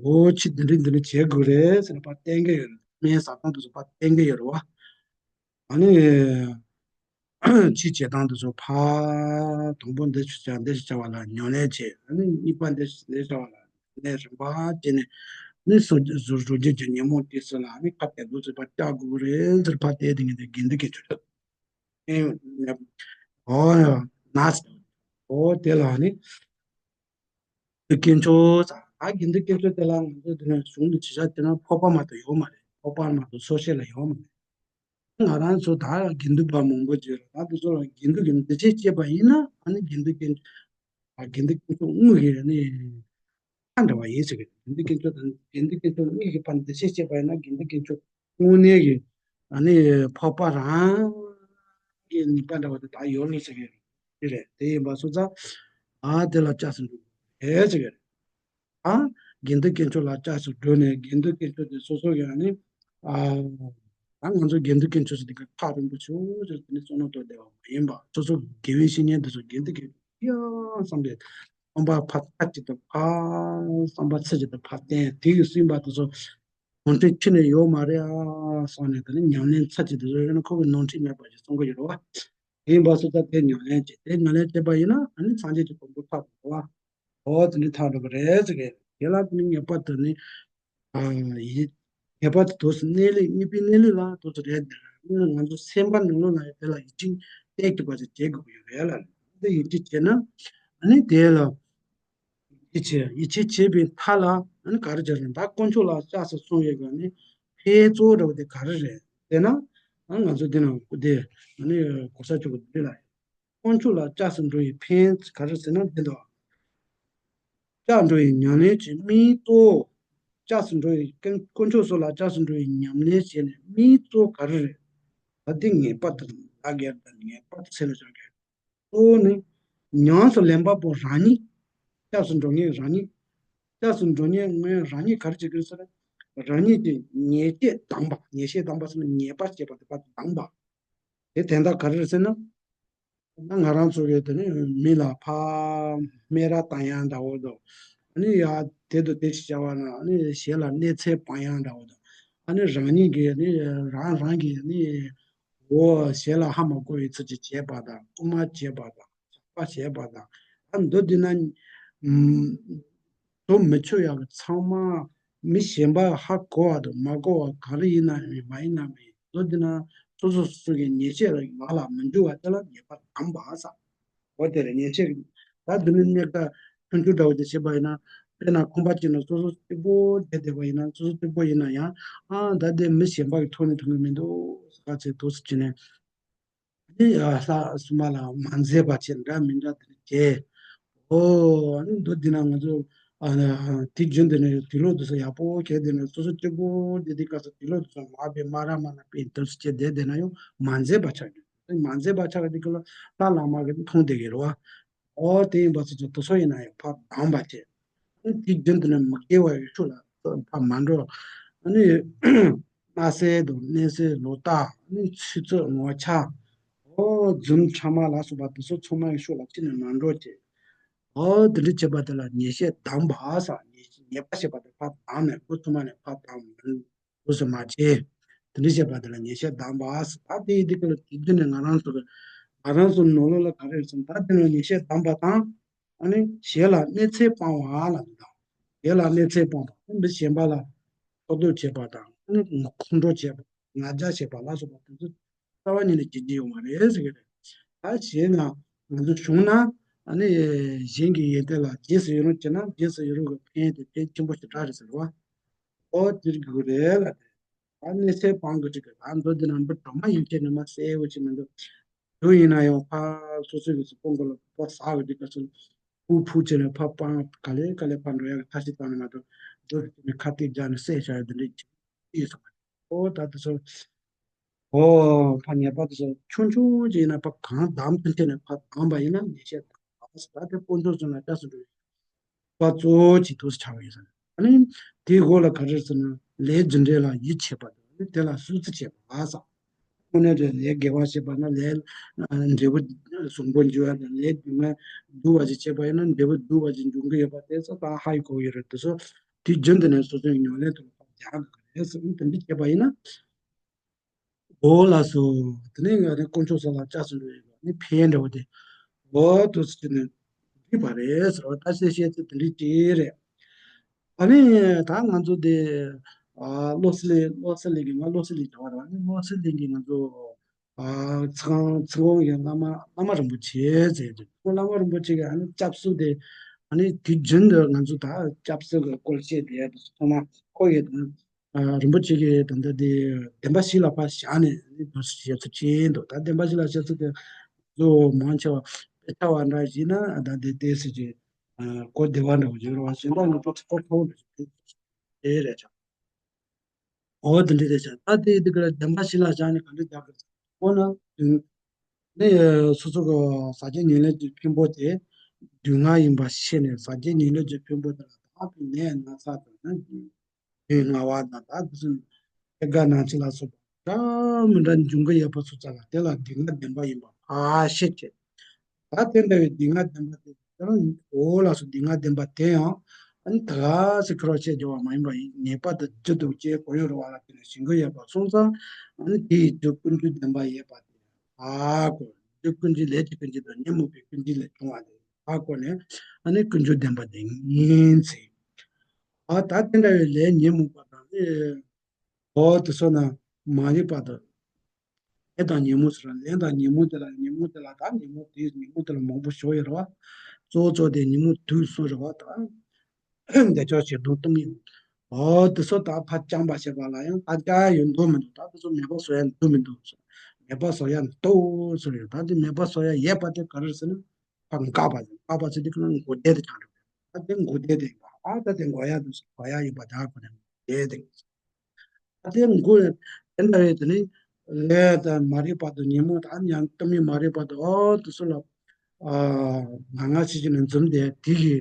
འོ་ཕྱིས་འདི་འདྲ་འདི་འདྲ་བྱེད་དགོས་རེད་ཟེར་ནས་ཕར་བསྟན་གྱི་ཡོད་རེད། སྨན་ཟ་སྟངས་དེ་ཚོ་ཕར་བསྟན་གྱི་ཡོད་རེད་བ། ཨ་ནི་ཕྱིའི་བྱེད་སྟངས་དེ་ཚོ་ཕར་དང་པོ་འདི་ཞིག་བྱ། འདི་ཞིག་བྱ་བ་ལ་ཉམས་ལེན་བྱེད། ཨ་ནི་གཉིས་པ་འདི་ཞིག་འདི་བྱ་བ་ལ་ཉམས་ལེན་རིམ་པ་བྱས་ནས་ཨ་ནི་སོ་སོ་སོ་རྒྱུད་ཀྱི་ཉོན་མོངས་དེ་ཚོ་ལ་ཨ་ནི་ཁ་གཏད་འདུག་ཚེ་ཕར་བཅག་དགོས་ཀྱི་རེད་ཟེར་ཕར་བལྟས་དེ་ངས་དེ་དགེ་འདུན་གྱི་ཆོས་ཨོ་ཡ་ན་ཨོ་དེ་ལ་ཨ་ནི་དཀོན་མཆོག་ཟེར། ཨ་དགེ་འདུན་དཀོན་མཆོག་དེ་ལ་ང་ཚོ་དེ་ནས་གཞུང་དུ་ཇི་བཞག་དེ་ན་འཕགས་པ་མ་གཏོགས་ཡོད་མ་རེད། འཕགས་པ་མ་གཏོགས་སོ་སྐྱེ་ལ་ཡོད་མ་རེད། ང་རང་ཚོ་ད་དགེ་འདུན་པ་མང་པོ་ཅིག་ཡོད་རེད། ད་དེ་ཚོ་ལ་དགེ་འདུན་གྱི་འདུ་བྱེད་བྱེད་པ་ཡིན་ན་ཨ་ནི་དགེ་འདུན་དཀོན་ཨ་དགེ་འདུན་དཀོན་མཆོག་དངོས་ཀྱི་ཨ་ནི་ཁ་འདྲ་བ་ཡིན་ཟེར་གི། དགེ་འདུན་དཀོན་མཆོག་དང་དགེ་འདུན་དཀོན་མཆོག་དངོས་ཀྱི་བར་འདུ་བྱེད་བྱེད་པ་ཡིན་ན་དགེ་འདུན་དཀོན་མཆོག་དངོས་གནས་ཀྱི་ཨ་ནི་འཕགས་པ་རང་གི་ནུས་པ་འདྲ་བ་དེ་ད་ཡོད་རེད་ཟེར་གི་རེད། དེ་ཡིན་པ་སོང་ཙང་ཨ་དེ་ལ་སྐྱབས་སུ་འགྲོ་དགོས་རེད་ཟེར་གི་རེད། ཨ་དགེ་འདུན་དཀོན་མཆོག་ལ་སྐྱབས་སུ་འགྲོ་ནས་དགེ་འདུན་དཀོན་མཆོག་དེ་སོ་སོ་གི་ཨ་ནི་ཨ་ད་ང་ཚོ་དགེ་འདུན་དཀོན་མཆོག་ཟེར་དེ་ག་ཐག་རིང་པོ་ཆུང་ཆུང་དེ་ནི་བསོད་ནམས་དོར་བསྡད་པ་མ་ཡིན་པ། སོ་སོ་དགེ་བའི་བཤེས་གཉེན་དེ་ཚོ་དགེ་འདུན་དཀོན་མཆོག་ཡང་བསམ་པའི་བསམ་པ་ཕར་ཚར་གཅིག་ཏུ་ཕར་བསམ་པ་ཚར་གཅིག་ཏུ་ཕར་བསྟན། དེ་གི་སུན་པ་དེ་ཚོ་ནོར་འཁྲུལ་ཁྱོན་ནས་ཡོད་མ་རེད་ཨ་བསམ་ནས་དེ་ནི་ཉམས་ལེན་ཚར་གཅིག་ཏུ་བཟོས་ན་ཁོ་གི་ནོར་འཁྲུལ་མེད་པ་ཞིག་གསུང་གི་ཡོད་རེད་བ། དེ་ཡིན་པ་སོང་ཙང་དེ་ཉམས་ལེན་བྱེད། དེ་ཉམས་ལེན་བྱེད་པ་ཡིན་ན་ཨ་ནི་སངས་རྒྱས་ཀྱི་གོ་འཕང་ཐོབ་འགྲོ་བ། འོ་དེ་འདྲ་ཐག་འགྲོ་གི་རེད་ཟེར་གི། དེ་ལ་དེ་ནི་ངེས་པར་དུ་ནི་ཨ་ཡིད་ངེས་པར་དུ་དུས་སུ་གནས་ལུགས་གཉིས་པའི་གནས་ལུགས་ལ་དུས་སུ་རེད། ང་ཚོ་སེམས་པ་ནང་ལོགས་ལ་དེ་ལ་ཡིད་ཆེས་གཏད་ཐུབ་པ་ཞིག་བྱེད་དགོས་ཀྱི་ཡོད་རེད་ལ། དེ་ཡིད་ཆེས་བྱས་ན་ཨ་ནི་དེ་ལ་ཡིད་ཆེས་ཡིད་ཆེས་བྱས་པའི་མཐའ་ལ་ཨ་ནི་ག་རེ་བྱ་རེད། ད་དཀོན་མཆོག་ལ་སྐྱབས་སུ་སོང་ཡོད་ག་ནི་ཕན་གཙོ་བོ་འདྲ་བོ་དེ་ག་རེ་རེད་ཟེར་ན། ཨ་ང་ཚོ་འདི་ན་དེ་ཨ་ནི་གོ་ས་ཆོག་གི་འདི་ལ། དཀོན་མཆོག་ལ་སྐྱབས་སུ་འགྲོ་བའི་ཕན་ག་རེ་ཟེར་ན་འདི་འདུག་སྐྱབས་འགྲོ་བའི་ཉམས་ལེན་གྱི་དམིགས་གཙོ་བོ། སྐྱབས་སུ་འགྲོ་བའི་ཀུན་དཀོན་མཆོག་སོགས་ལ་སྐྱབས་སུ་འགྲོ་བའི་ཉམས་ལེན་བྱས་ནས་དམིགས་གཙོ་བོ་ག་རེ་རེད། ད་འདི་ངེས་པར་དུ་ལ་གེར་དང་ངེས་པར་དུ་སེམས་ལ་བཞག་དགོས། གཙོ་བོ་ནི་ཉམས་སུ་ལེན་པ་པོ་རང་ཉིད། སྐྱབས་སུ་འགྲོ་མཁན་རང་ཉིད། སྐྱབས་སུ་འགྲོ་མཁན་ངོས་རང་ཉིད་ག་རེ་བྱེད་ཀྱི་རེད་ཟེར་ན། རང་ཉིད་ཀྱི་ཉེས་ཆད་སྡང་བ། ཉེས་ཆད་སྡང་བ་ཟེར་ན་ཉེས་པ་བྱེད་པ་དེ་དག་སྡང་བ། དེ་དོན་དག་ག་རེ་རེད་ཟེར་ན། ད་ང་རང་ཚོ་གིས་དེ་ནི་མི་ལ་ཕར་སྨད་ར་བཏང་ཡག་འདྲ་བོ་དང་། ཨ་ནི་ཡ་དེ་དང་དེ་ཞིག་བྱ་བ་ན་ཨ་ནི་གཞན་ལ་གནོད་འཚེ་སྤང་ཡག་འདྲ་བོ་དང་། ཨ་ནི་རང་ཉིད་ཀྱིས་ནི་རང་རང་གིས་ནི་འོ་གཞན་ལ་ཧ་མ་གོ་བའི་ཚུལ་གྱིས་བྱས་པ་དང་། རྐུ་མ་བྱས་པ་དང་། ཇག་པ་བྱས་པ་དང་། ཨ་མདོ་འདི་ན་ཨམ་དོ་མི་ཆོས་ཡག་གི་ཚང་མ་མི་གཞན་པ་ཧ་གོ་བ་དང་མ་གོ་བ་ག་རེ་ཡིན་ན་མིན་མ་ཡིན་ན་མིན། མདོ་འདི་ན་སོ་སོ་སོ་སོ་གི་ཉེས་ཆད་ལ་ལ་མི་འཇུག་པ་དེ་ལ་ཉེས་པ་སྡང་བ་ཟེར། འོ་དེ་རེད། ཉེས་ཆད་ད་འདི་ནི་གནས་ཀ་ཆུང་ཆུང་འདྲ་བོ་དེ་བྱེད་པ་ཡིན་ན། དཔེར་ན་ཁང་པ་གཅིག་ནང་སོ་སོ་གཅིག་པོ་བསྡད་བསྡད་པ་ཡིན་ན། སོ་སོ་གཅིག་པོ་ཡིན་ན་ཡང་ཨ་ད་དེ་མི་གཞན་པ་གི་ཐོག་ནས་ཐོན་གི་མི་འདུག་ཟེར་ག་ཚོད་འདུག་སེ་བྱས་ནས། ཨ་ནི་ལྷ་སུ་མ་ལ་མ་མཛེས་པ་བྱས། འདྲ་མི་འདྲ་དེ་འདྲ་བྱས། ཨོ་ཨ་ནི་མདོ་འདི་ན་ང་ཚོ་ཨ་ནི་དེ་རྒྱུན་དུ་ནས་དུག་ལོག་དེ་ཚོ་ཡག་པོ་གྱོན་བསྡད་ནས་སོ་སོ་གཅིག་པོ་བསྡད་དུས་སྐབས་སུ་དུག་ལོག་དེ་ཚོ་མར་པས་མར་ར་མར་ལ་པས་འདུག་སེ་བྱས་བསྡད་བསྡད་ན་ཡང་མ་མཛེས་པ་ཆགས་ཀྱི་རེད། མ་མཛེས་པ་ཆགས་ཀྱི་དུས་སྐབས་ལ་ལྷ་ལྷ་མ་གིས་མཐོང་བསྡད་ཀྱི་རེད་བ། ཨོ་དེ་ཡིན་པ་སོ་སོ་དེ་ཚོ་ཡིན་ན་ཡང་ཕར་སྡང་བ་བྱས། དེ་རྒྱུན་དུ་ནི་མི་དགེ་བ་ཡི་ཤུགས་ལ་ཕར་མ་འགྲོ། ཨ་ནི་སྣང་གསལ་དང་གནས་གསལ་ལོག་ལྟ། ཨ་ནི་ཆུ་ཚོད་ངོ་ཆ། ཨོ་རྫུན་ཕྲ་མ་ལ་སོགས་པ་དེ་ཚོ་ཚང་མ་ཡི་ཤུགས་ལ་ཅི་ནས་མ་འགྲོ་བྱས། ཨོ་དེ་འདྲ་བྱེད་པ་དེ་ལ་ཉེས་ཆད་སྡང་བ་ཟེར། ཉེས་ ཉེས་པ་བྱས་པ་དེ་ཕར་དག་ནས་ཁོ་ཐུན་མོང་ནས་ཕར་དག་མི་འདུག་སེ་མ་བྱེད། དེ་འདྲ་བྱས་པ་དེ་ལ་ཉེས་བྱས་དག་པ་ཟེར། ད་དེ་ཡི་དེ་ཀ་ལ་དེ་དུས་ནས་ང་རང་ཚོ་གི་ང་རང་ཚོ་ནང་ལོགས་ལ་ག་རེ་རེད་ཟེར་ན། ད་དེ་ནས་ཉེས་བྱས་དག་པ་དང་། ཨ་ནི་གཞན་ལ་གནོད་འཚེ་སྤང་བ་ལ་འདུག་དང་། གཞན་ལ་གནོད་འཚེ་སྤང་བ། མི་གཞན་པ་ལ་ཕོག་ཐུག་བྱེད་པ་དང་། ཨ་ནི་ཁོང་ཁྲོ་བྱེད་པ། ང་རྒྱལ་བྱེད་པ་ལ་སོགས་པ་དེ་ཚོ་རྩ་བ་ཉིད་ནས་བྱེད་ཀྱི་ཡོད་མ་རེད་ཟེར་གྱི་རེད། ད་བྱས་ན་ང་ཚོ་བྱུང་ན། ཨ་ནི་གཞན་གྱི་ཡོན་ཏན་ལ་རྗེས་སུ་ཡི་རང་བྱས་ན། རྗེས་སུ་ཡི་རང་གི་ཕན་དེ་ཕན་ཆེན་པོ་ཞེ་དྲག་རེད་ཟེར་བ། ཨོ་དེར་གྱུར་རེད་ལ། ད་གནོད་འཚེ་སྤང་གི་འགྲིག་གི། ད་མདོ་འདི་ན་འབུ་གྲོག་མ་ཡོད་ཅེས་ནི་མ་གསལ་བོ་ཅིག་མི་འདུག་དུས་ཡིན་ན་ཡང་ཕར་སོ་སོའི་གི་གཟུགས་པོ་མགོ་ལ་ཕོག་ཟ་བའི་དུས་སྐབས་སུ་ཕུ་ཕུ་བྱས་ནས་ཕར་སྤང་། ག་ལེ་ག་ལེ་ཕར་འགྲོ་ཡག་གི་ཐབས་ཤེས་བཏང་ནས་མ་གཏོགས། འདུག་ནས་ཁ་གཏད་བརྒྱབ་ནས་བསད་བཞག་ཡག་དེ་འདྲ་ཅིག་ཡོད་ས་མ་རེད། ཨོ་ད་དེ་ཚོ། ཨོ་ཕར་ཉེས་པ་དེ་ཚོ་ཆུང་ཆུང་ཅིག་ཡིན་ན་ཕར་གང་དམ་དུ་འཐེན་ནས་ཕར་དམ་པ་ཡིན་ན་ཉེས་བྱས་དག་པ་ཟེར། ད་དེ་དཀོན་མཆོག་གསུམ་ལ་སྐྱབས་སུ་འགྲོ་བའི་པ་གཙོ་བོ་ཅིག་ཐུགས་སུ་ཆགས་པ་ཡིན་ཟེར། ཨ་ནི་དེའི་འོག་ལ་ག་རེ་ཟེར་ན། ལས་རྒྱུ་འབྲས་ལ་ཡིད་ཆེས་པ་དང་། ཨ་ནི་དེ་ལ་བསྲུང་བརྩི་བྱེད་པ་ཟེར། དངོས་གནས་དེ་ལས་དགེ་བ་བྱེད་པ་ན་ལས་འབྲས་བུ་བཟང་པོ་འབྱུང་ཡ་དང་། ལས་སྡུག་བསྔལ་སྡུག་པ་ཞིག་བྱེད་པ་ཡིན་ན་འབྲས་བུ་སྡུག་པ་ཞིག་འབྱུང་གི་ཡོད་པ་དེ་ཚོ་ད་ཧ་ཡི་གོ་ཡོད་རེད། དེ་ཚོ་དུས་རྒྱུན་དུ་ནས་སོ་སོའི་ཉམས་ལེན་དུ་ལ་ཕར་རྒྱག་དགོས་ཀྱི་རེད་ཟེར། ཨ་ནི་དེ་འདྲ་བྱས་པ་ཡིན་ན། འོ་ལགས་སོ། དེ་ནས་ང་ནི་དཀོན་མཆོག་གསུམ་ལ་སྐྱབས་སུ་འགྲོ་ཡི་ནི་ཕན་འདྲ་བོ་དེ། འོ་དུས་སུ་ནི་འགྲིག་པ་རེད་ཟེར་བ། ད་བཤད་བཤད་ཚེ་དེ་འདྲའི་ཅིག་རེད། ཨ་ནི་ད་ང་ཚོ་དེ་ཨ་བློ་གསལ་བློ་གསལ་གླིང་གི། ང་བློ་གསལ་གླིང་འདྲ་བ་རེད་བ། ཨ་ནི་བློ་གསལ་གླིང་གི་ང་ཚོ་ཨ་ཚང་ཚང་གི་བླ་མ་བླ་མ་རིན་པོ་ཆེ་ཟེར་དེ། ཁོང་བླ་མ་རིན་པོ་ཆེ་གི་ཨ་ནི་སྐྱབས་སུ་དེ། ཨ་ནི་དུས་རྒྱུན་དུ་ང་ཚོ་ད་སྐྱབས་སུ་གི་སྐོར་བཤད་དེ་ཚང་མ་ཁོ་ཡི་དང་། ཨ་རིན་པོ་ཆེ་གིས་ད་ལྟ་དེ་བདེན་པ་བཞི་ལ་ཕར་བཞག་ནས་ནི་དུ་བཤད་ཚུལ་ཅིག་འདུག་ད་བདེན་པ་བཞི་ལ་བཤད་ཚུལ་དེ་གཙོ་བོ་མང་ཆེ་བ་དཔེ་ཆ་བ་འདྲ་ཞིག་ན་ད་དེ་ཏོག་ཙམ་ཅིག་ཨ་གོ་བདེ་བ་འདྲ་བོ་ཅིག་རེད་བ། གཞན་དག་ང་ཚོ་ཚོ་ཁོ་ཁོ་འདྲ་ཞིག་དེ་རེད་ཆགས། འོ་དེ་འདྲ་རེད་ཆགས། ད་དེ་དེ་ག་ལ་བདེན་པ་བཞི་ལ་བཞག་ནས་ག་འདྲ་རྒྱག་གི་རེད། འོ་ན་དུང་ནི་སོ་སོ་གི་ཟག་བཅས་ཉེར་ལེན་གྱི་ཕུང་པོ་དེ་སྡུག་བསྔལ་ཡིན་པ་ཤེས་ནས། ཟག་བཅས་ཉེར་ལེན་གྱི་ཕུང་པོ་དེ་ལ་དག་པའི་ནད་ན་ཚ་དང་ན། སྡུག་བསྔལ་བ་དང་། ད་དེ་ཚོ་སྐྱེ་རྒ་ན་འཆི་ལ་སོགས་པ་འདྲ་མི་འདྲ་འབྱུང་གི་ཡོད་པ་སོ་སོ་ལ་དེ་ལ་སྡུག་བསྔལ་བདེན་པ་ཡིན་པ་ཧ་ཤེས་བྱས། ད་དེ་འདྲ་བའི་སྡུག་བསྔལ་བདེན་པ་དེ་ཡང་། འོ་ལགས་སོ། སྡུག་བསྔལ་བདེན་པ་དེ་ཡང་ཨ་ནི་ད་ག་སེ་ཁེར་བ་བཤད་རྒྱུ་བ་མ་ཡིན་པ་ཡིན། ངེས་པར་དུ་རྒྱུ་དང་རྐྱེན་གང་ཡོད་རེད་བ་ལ་བརྟེན་ནས་བྱུང་གི་ཡོད་པ་སོང་ཙང་། ཨ་ནི་དེ་ཡི་རྒྱུ་ཀུན་འབྱུང་བདེན་པ་ཡོད་པ་དེ་ཧ་གོ། རྒྱུ་ཀུན་འབྱུང་ལས་ཀྱི་ཀུན་འབྱུང་དང་ཉོན་མོངས་པའི་ཀུན་འབྱུང་ལས་བྱུང་བ་དེ་ཧ་གོ་ནས། ཨ་ནི་ཀུན་འབྱུང་བདེན་པ་དེ་ངེས་ཚེ། ཨ་ད་དེ་འདྲ་བའི་ལས་ཉོན་མོངས་པ་དང་ནི། འོ་དེ་ཚོ་ན་མ་རིག་པ་དང་། ལས་དང་ཉོན་མོངས་ཟེར་བ། ལས་དང་ཉོན་མོངས་དེ་ལ། ཉོན་མོངས་དེ་ལ་ད་ཉོན་མོངས་དེ་ཉོན་མོངས་དེ་ལ་མང་པོ་ཞིག་ཡོད་རེད་བ། གཙོ་བོ་གཙོ་དེ་ཉོན་མོངས་དུག་གསུམ་རེད་བ། ད་འདོད་ཆགས་ཞེ་སྡང་གཏི་མུག་འོ་དེ་ཚོ་ད་ཕར་སྦྱངས་པ་བྱེད་པ་ལ་ཡང་ད་ཅི་ཡང་ཡོད་མདོག་མི་འདུག་ད་དེ་ཚོ་མེད་པ་བཟོ་ཡ་འདུག་མི་འདུག་མེད་པ་བཟོ་ཡ་འདུག་ཟེར་ཡོད། ད་དེ་མེད་པ་བཟོ་ཡ་ཡོད་པ་དེ་ག་རེ་ཟེར་ན། ཕར་འགག་པ་དང་། འགག་པ་ཟེར་དུས་ཀྱི་འགོག་བདེན་དེ་ཆགས་འགྲོ། ད་དེ་འགོག་བདེན་དེ་ཡིན་པ། ཨ་ད་དེ་འགོག་ཡ་འདུག་ཟེར། འགོག་ཡ་ཡིན་པ་དེ་ཧ་གོ་ནས་འགོག་བདེན་དེ། ད་དེ་འགོག་དེ་འདྲ་བའི་དེ་ནི་ལས་དང་མ་རིག་པ་དང་ཉོན་མོངས་དང་ཡང་གཏི་མུག་མ་རིག་པ་དང་། འོ་དེ་ཚོ་ལ་ཨ་ང་ང་ཞིག་ཅིག་ནས་འཛུམ་དེ་དེ་གི་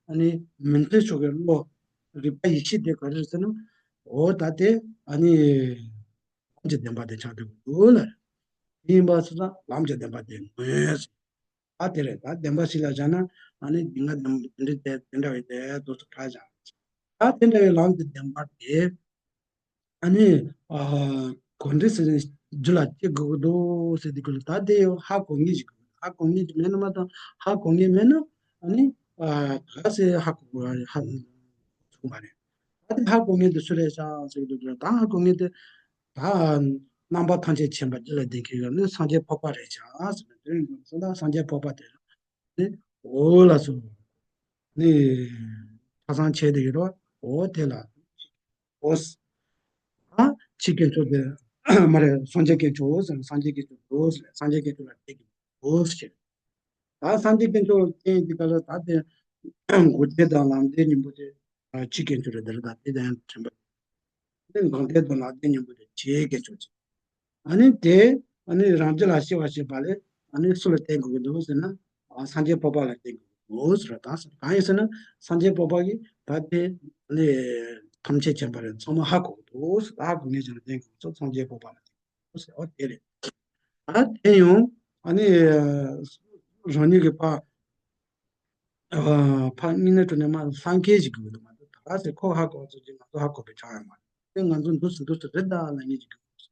ཨ་ནི་མི་མཐུན་ཕྱོགས་ཀྱི་བློ། རིག་པ་ཡིད་ཆེས་དེ་ག་རེ་ཟེར་ན། འོ་ད་དེ་ཨ་ནི་ལམ་གྱི་བདེན་པ་དེ་ཆགས་འགྲོ་གི་འདུག་ལ། དེ་ཡིན་པ་སོང་ཙང་ལམ་གྱི་བདེན་པ་དེ་ངོས་ཟེར། ད་དེ་རེད། ད་བདེན་པ་ཞིག་ལ་བཞག་ན་ཨ་ནི་སྡུག་བསྔལ་བདེན་པ་དེ་འདྲ་དེ་དེ་འདྲ་བའི་དེ་དུས་སུ་ཕར་བཞག་ད་དེ་འདྲ་བའི་ལམ་གྱི་བདེན་པ་དེ་ཨ་ནི་ཨ་ག་འདྲ་ཟེར་ནས་རྒྱུད་ལ་སྐྱེ་དགོས་ཀྱི་འདུག་ཟེར་དུས་ཀྱི་ལ། ད་དེ་ཧ་གོ་ངེས་ཤིག་ཧ་གོ་ངེས་ཤིག་མེད་ན་མ་གཏོགས། ཧ་གོ་ངེས་མེད་ན་ཨ་ནི་ཨ་ག་ཟེ་ཧ་གོ་ཧ་ཐུབ་མ་རེད། ད་དེ་ཧ་གོ་ངེས་དེ་སུ་རེད་ཤག་ཟེར་གྱི་འདུག་ད་ཧ་གོ་ངེས་དེ། ད་རྣམ་པ་ཐམས་ཅད་མཁྱེན་པ་རྒྱུད་ལ་ལྡན་མཁན་ཡོད་ནི་སངས་རྒྱས་འཕགས་པ་རེད་ཤག་ཟེར་ནས། དེ་ཡིན་དུས་སོང་ཙང་སངས་རྒྱས་འཕགས་པ་དེ་ནི་འོ་ལགས་སོ། ནི་ཆ་ཚང་བྱས་དེ་ཡོད་རོ། འོ་དེ་ལ་འོ་ད་ཕྱི་དཀོན་མཆོག་དེ་མ་རེད། སངས་རྒྱས་དཀོན་མཆོག་ཟེར་ན་སངས་རྒྱས་དཀོན་མཆོག་འདུག་ཟེར། སངས་རྒྱས་དཀོན་མཆོག་ལ་བལྟས་ཀྱི་འདུག་ཟེར། ད་སངས་རྒྱས་དཀོན་མཆོག་ལ་བལྟས་ཀྱི་ག་ལ་ད་དེ་འགོག་བདེན་དང་ལམ་བདེན་གཉིས་པོ་དེ། ཕྱི་དཀོན་མཆོག་རེད། དེ་རེད། ད་དེ་དང་ཡང་དྲན་པ། དེ་འགོག་བདེན་དང་ལམ་བདེན་གཉིས་པོ་དེ་ཕྱི་དཀོན་མཆོག་ཅིག་ཨ་ནི་དེ་ཨ་ནི་རང་རྒྱུད་ལ་སྐྱེ་བ་བྱེད་པ་ལས་ཨ་ནི་སུ་ལ་བརྟེན་དགོས་ཀྱི་འདུག་ཟེར་ན། ཨ་སངས་རྒྱས་འཕགས་པ་ལ་བརྟེན་དགོས་ཀྱི་འདུག་ཟེར་བ་དང་ཟེར། གང་ཡིན་ཟེར་ན་སངས་རྒྱས་འཕགས་པ་གིས་ད་དེ་ཨ་ནི་ཐམས་ཅད་མཁྱེན་པ་རེད། ཚང་མ་ཧ་གོ་གི་འདུག་ཟེར། ད་ཧ་གོ་ངེས་ཀྱང་བརྟེན་དགོས་ཚོ་སངས་རྒྱས་འཕགས་པ་ལ་བརྟེན་དགོས་ཟེར། འོ་དེ་རེད། ད་དེ་ཡང་ཨ་ནི་རང་ཉིད་ཀྱི་ཕ་ཨ་ཕ་གཉིས་ནས་གྲོལ་ནས་མ་ལྷ་མཁན་ཞིག་དགོས་ཀྱི་འདུག་མ་གཏོགས། ད་ ད་ཟེར་ཁོ་ཧ་གོ་ཚོད་ཀྱི་ང་ཚོ་ཧ་གོ་བའི་ཆགས་ཡོད་མ་རེད། དེ་ང་ཚོ་འདུག་སེ་འདུག་སེ་རེད་ད་ལབ་མཁན་ཅིག་དགོས།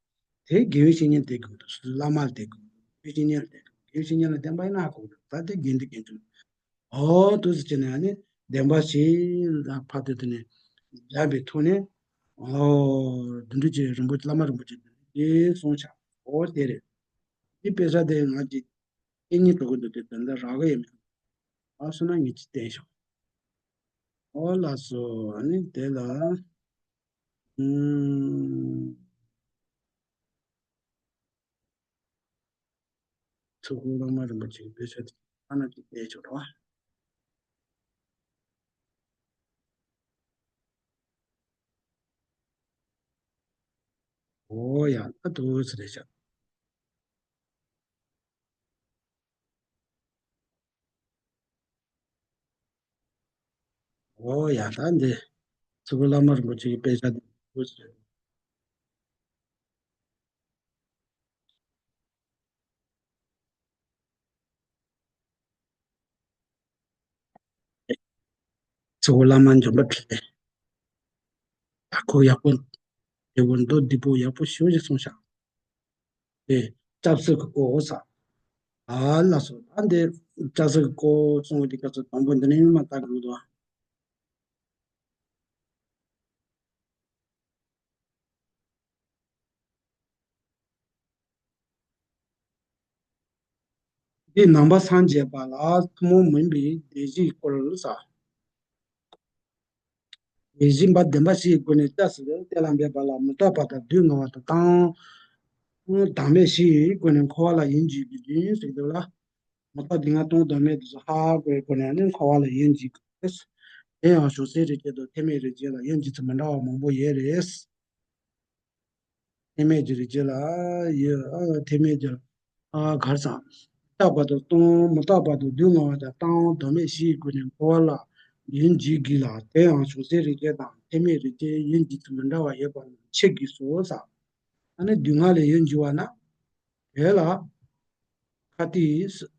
དེ་དགེ་བའི་བཤེས་གཉེན་དེ་དགོས་འདུག་བླ་མ་དེ་དགོས་འདུག་དགེ་བའི་བཤེས་གཉེན་དེ་དགོས། དགེ་བའི་བཤེས་གཉེན་ལ་བསྟེན་པ་ཡིན་ན་ཧ་གོ་གི་འདུག་ད་དེ་དགེ་འདུན་དགེ་འདུན། ཨོ་འདུག་སེ་བྱས་ནས་ཨ་ནི་བདེན་པ་བཞི་ལ་ཕར་དེ་དེ་ནས་སྦྱར་བའི་ཐོག་ནས། ཨོ་དེ་འདྲ་ཅིག་རིན་པོ་ཆེ་བླ་མ་རིན་པོ་ཆེ་དེ་འདྲ་ཅིག་གསུངས་ཤག་ཨོ་དེ་རེད། འདི་དཔེ་ཆ་དེ་ང་ཅིག་ཨེ་གཉིས་འགྲོ་གི་འདུག་དེ་དོན་དག་རག་གི་ཡོད་མེད། ཨ་སོང་ན་ངས་ཅིག་བསྟན་ཤོག་ཨོ་ལགས་སོ། ཨ་ནི་དེ་ལ་ཨུམ། ཚུར་ཁོ་བླ་མ་རིན་པོ་ཆེའི་དཔེ་ཆ་དེ་ཨ་ན་ཅིག་བལྟས་ཆོག་ར། ཨོ་ཡ་ད་འདུག་སེ་རེད་ཤག་ཨོ་ཡ་ད་འདི་ཚུར་ཁོ་བླ་མ་རིན་པོ་ཆེའི་དཔེ་ཆ་འདི་འདུག་སེ་རེད། གཙོ་བོ་བླ་མ་འཇམ་དཔལ་དཔལ། ད་ཁོ་ཡག་པོ། དེ་བོ་མདོ་སྡིག་པོ་ཡག་པོ་ཞེ་པོ་ཞིག་གསུངས་ཤག་དེ་སྐྱབས་སུ་གི་སྐོར་ས། ཨ་ལ་སོ། ད་འདི་སྐྱབས་སུ་གི་སྐོར་གསུངས་པ་འདི་སྐབས་སུ་དང་པོ་འདི་ནས་མ་བལྟ་དགོས་དོ། འདི་ནང་པ་སངས་རྒྱས་པ་ལ་ཐུན་མོང་མིན་པའི་སྡེ་བཞིའི་སྐོར་ས། ལས་གཞན་པ་བདེན་པ་བཞིའི་སྒོ་ནས་སྐྱབས་སུ་གཏད་ལ་འབད་པ་ལ་མུ་སྟེགས་པ་དང་སྡུག་བསྔལ་བ་དང་བཏང་། བདག་མེད་བཞིའི་སྒོ་ནས་འཁོར་བ་ལ་ཡིད་འཇུག་རྒྱུ་ཡིན་ཟེར་གྱི་འདུག་ལ། མུ་སྟེགས་སྡུག་བསྔལ་བཏང་བ་བདག་མེད་དེ་ཚོ་ཧ་གོ་བའི་སྒོ་ནས་ནི་འཁོར་བ་ལ་ཡིད་འཇུག་དགོས། དེ་ཡང་བྱང་སེམས་རིགས་ཅན་དང་ཐེག་དམན་རིགས་ཅན་ལ་ཡིད་འཇུག་ཚུལ་མི་འདྲ་བ་མང་པོ་ཡོད་རེད། ཐེག་དམན་གྱི་རིགས་ཅན་ལ་ཡོད། ཨ་ཐེག་དམན་གྱི། ཨ་གར་སང་། རྟག་པར་དུ་བཏང་མུ་སྟེགས་པ་དང་སྡུག་བསྔལ་བ་དང་བཏང་བ་བདག་མེད་བཞིའི་སྒོ་ནས་འཁོར་བ་ལ་ཡིད་འཇུག་གི་ལ། དེ་ཡང་བྱང་སེམས་རིགས་ཅན་དང་ཐེག་དམན་རིགས་ཅན་ཡིད་འཇུག་ཚུལ་མི་འདྲ་བ་ཡོད་པ་རྣམས་ཕྱེ་དགོས་སོ་ཟེར། ཨ་ནི་སྡུག་བསྔལ་ལ་ཡིད་འཇུག་པ་ན། དེ་ལ་ཁ་ཏིས། སྡུག་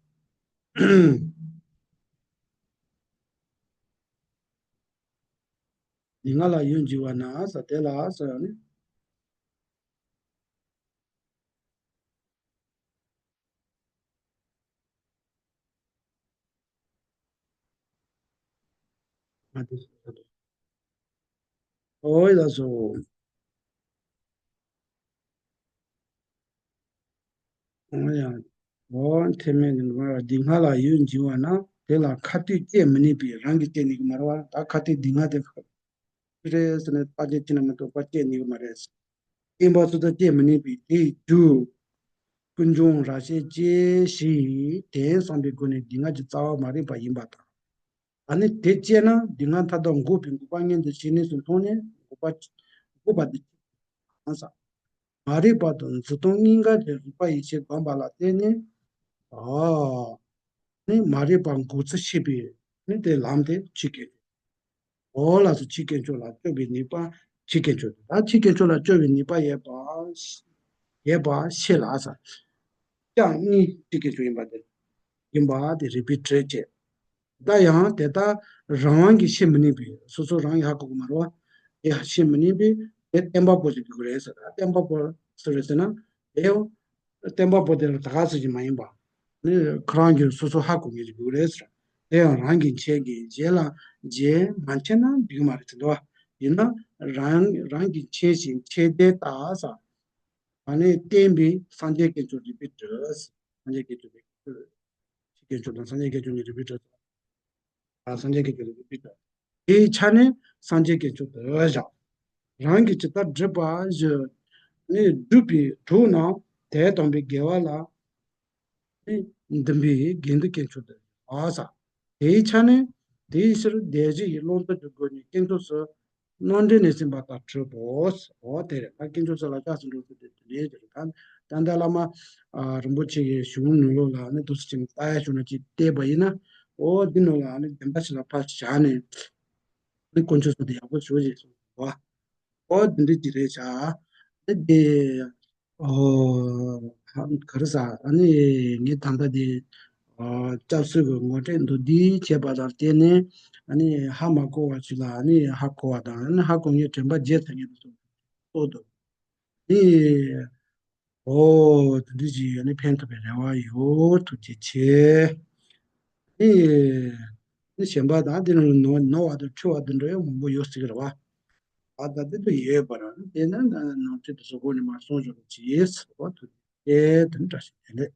བསྔལ་ལ་ཡིད་འཇུག་པ་ན་ཟེར་དེ་ལ་ཟེར་ནི། ཨོ་ཡ་སོ། ཨོ་ཡ། ཨོ་ཐེག་དམན་ནི་མ་སྡུག་བསྔལ་ལ་ཡིད་འཇུག་པ་ན་དེ་ལ་ཁ་ཏིས་བཅད་མི་ནུས་པས། རང་གིས་བཅད་ནུས་ཀྱི་མ་རེད་པ། ད་ཁ་ཏིས་སྡུག་བསྔལ་དེ་ཁ་རེད་ཟེར་ནས་དཔའ་བཅད་ཅི་ན་མི་གཏོགས་པ་བཅད་ནུས་ཀྱི་མ་རེད། བསྟན་པ་སྲིད་དུ་བཅད་མི་ནུས་པས། དེའི་རྒྱུ་ཀུན་འབྱུང་རབ་བྱེད་ཅེས་བྱའི་དོན་བསམ་པའི་སྒོ་ནས་སྡུག་བསྔལ་གྱི་རྩ་བ་མ་རིག་པ་ཡིན་པ་དང་། ཨ་ནི་དེ་བཅད་ན་སྡུག་བསྔལ་མཐའ་དག་འགོག་པའི་འགོག་པ་མངོན་དུ་བྱས་ནས་སུ་མཐོང་ནས་འགོག་པ་འགོག་པ་དེ་གང་ཟག་མ་རིག་པ་དང་འཛིན་སྟངས་གཉིས་ཀ་དེ་རིག་པ་ཡིད་ཆེས་སྒོམ་པ་ལ་བརྟེན་ནས། ཨ་ནི་མ་རིག་པ་འགོག་ཚུལ་ཤེས་པའི་ནི་དེ་ལམ་དེ་ཕྱི་དགེ་འོ་ལགས་སོ། ཕྱི་དཀོན་མཆོག་ལ་སྐྱོ་བའི་ནུས་པ། ཕྱི་དཀོན་མཆོག་ད་ཕྱི་དཀོན་མཆོག་ལ་སྐྱོ་བའི་ནུས་པ་ཡོད་པ། ཡོད་པ་ཤེས་ལ་ཟེར། ཀྱང་གཉིས་ཕྱི་དཀོན་མཆོག་ཡིན་པ་དེ། ཡིན་པ་དེ་རིགས་པས་དྲིས་བྱས། ད་ཡང་དེ་ལྟར་རང་དབང་གིས་ཤེས་མི་ནུས་པས། སོ་སོ་རང་གིས་ཧ་གོ་གི་མ་རེད་པ། དེ་ཤེས་མི་ནུས་པས་དེ་བསྟན་པ་པོ་ཟེར་དགོས་ཀྱི་རེད་ཟེར། བསྟན་པ་པོ་སུ་རེད་ཟེར་ན། དེ་ཡང་བསྟན་པ་པོ་དེ་ལ་ད་ག་ཟེར་གྱི་མ་ཡིན་པ། ནི་ཁོ་རང་གིས་སོ་སོ་ཧ་གོ་ངེས་ཀྱི་རེད་ཟེར། དེ་ཡང་རང་གིས་འཆད་ཀྱི། རྗེས་ལ་རྗེས་མ་འཆད་ན་འགྲིག་གི་མ་རེད་ཟེར་འདུག་པ། ཡིན་ན་རང་རང་གིས་འཆད་ཅིང་འཆད་བདེ་ལྟར་ཟེར། ཨ་ནི་བསྟན་པའི་སངས་རྒྱས་དཀོན་མཆོག་རིགས་པས་དྲིས། སངས་རྒྱས་དཀོན་མཆོག་རིགས་པས་དྲིས། ཕྱི་དཀོན་མཆོག་དང་སངས་རྒྱས་དཀོན་མཆོག་གཉིས་རིགས་པས་དྲིས། ཨ་སངས་རྒྱས་དཀོན་མཆོག་རིགས་པས་དྲིས། དེའི་ཆ་ནས་སངས་རྒྱས་དཀོན་མཆོག་ཏུ་བཞག་རང་གིས་ཇི་ལྟར་བསྒྲུབས་པ་བཞིན་ནི་བསྒྲུབས་པའི་དྲུག་རྣམས་དད་དམ་པའི་དགེ་བ་ལ་ནི་འདུན་པའི་དགེ་འདུན་དཀོན་མཆོག་ཏུ་བཞག་དེའི་ཆ་ནས་དེའི་ཕྱིར་སྡེ་བཞི་ཡི་བླང་དོར་གྱི་སྒོ་ནས་དཀོན་མཆོག་གསུམ་རྣམ་འདྲེན་ནས་ཟིན་པ་དང་འཁྲུལ་པོ། འོ་དེ་རེད། ད་དཀོན་མཆོག་གསུམ་ལ་སྐྱབས་སུ་འགྲོ་ཚུལ་དེ་དེ་འདྲའི་རེད། ད་ད་ལྟ་བླ་མ་ཨ་རིན་པོ་ཆེ་གི་གཞུང་ནང་ལོགས་ལ་ནི་འདུག་སེ་བྱས་ནས་ལྟ་ཡ་བྱུང་ན་ཅིག་བལྟས་པ་ཡིན་ན། འོ་འདི་ནང་ལ་ནི་བདེན་པ་ཞིག་ལ་ཕར་བཞག་ནས་ནི་དཀོན་མཆོག་གསུམ་དེ་ཡག་པོ་ཞེ་པོ་ཅིག་གསུངས་འདུག་འོ་འདི་འདྲ་ཅིག་རེད་བཞག་ནི་དེ། ཨོ། ག་རེ་ཟ། ཨ་ནི་ངས་ད་ལྟ་དེ་ཨོ་སྐྱབས་སུ་གི་ངོ་སྤྲོད་མདོར་བསྡུས་བྱས་པ་ལ་བརྟེན་ནས་ ཨ་ནི་ཧ་མ་གོ་བ་ཅིག་ལ་ཨ་ནི་ཧ་གོ་བ་དང་ཨ་ནི་ཧ་གོ་མཁན་དྲན་པ་བརྗེད་ཚར་མཁན་དེ་ཚོ་གཏོད་འདུག་ཨ་ནི། ཨོ་དེ་འདྲ་ཅིག་ཨ་ནི་ཕན་ཐོགས་པའི་རེ་བ་ཡོད། ཐུགས་རྗེ་ཆེ། ཨ་ནི་ཨ་ནི་གཞན་པ་དང་དེ་ནང་ནོར་ནོར་བ་དང་འཁྲུལ་བ་དེ་འདྲ་ཡང་མང་པོ་ཡོད་སྲིད་ཀྱི་རེད་བ། ཨ་ད་དེ་ཚོ་ཡོད་པ་ར་དེ་ན་ནང་ཚུལ་དེ་ཚོ་སྒོ་ནས་མར་གསུངས་བཞག་པ་ཅིག་ཟེར་བ། ཐུགས་རྗེ་ཆེ། དེ་འདྲ་ཞིག་ཡིན་རེད།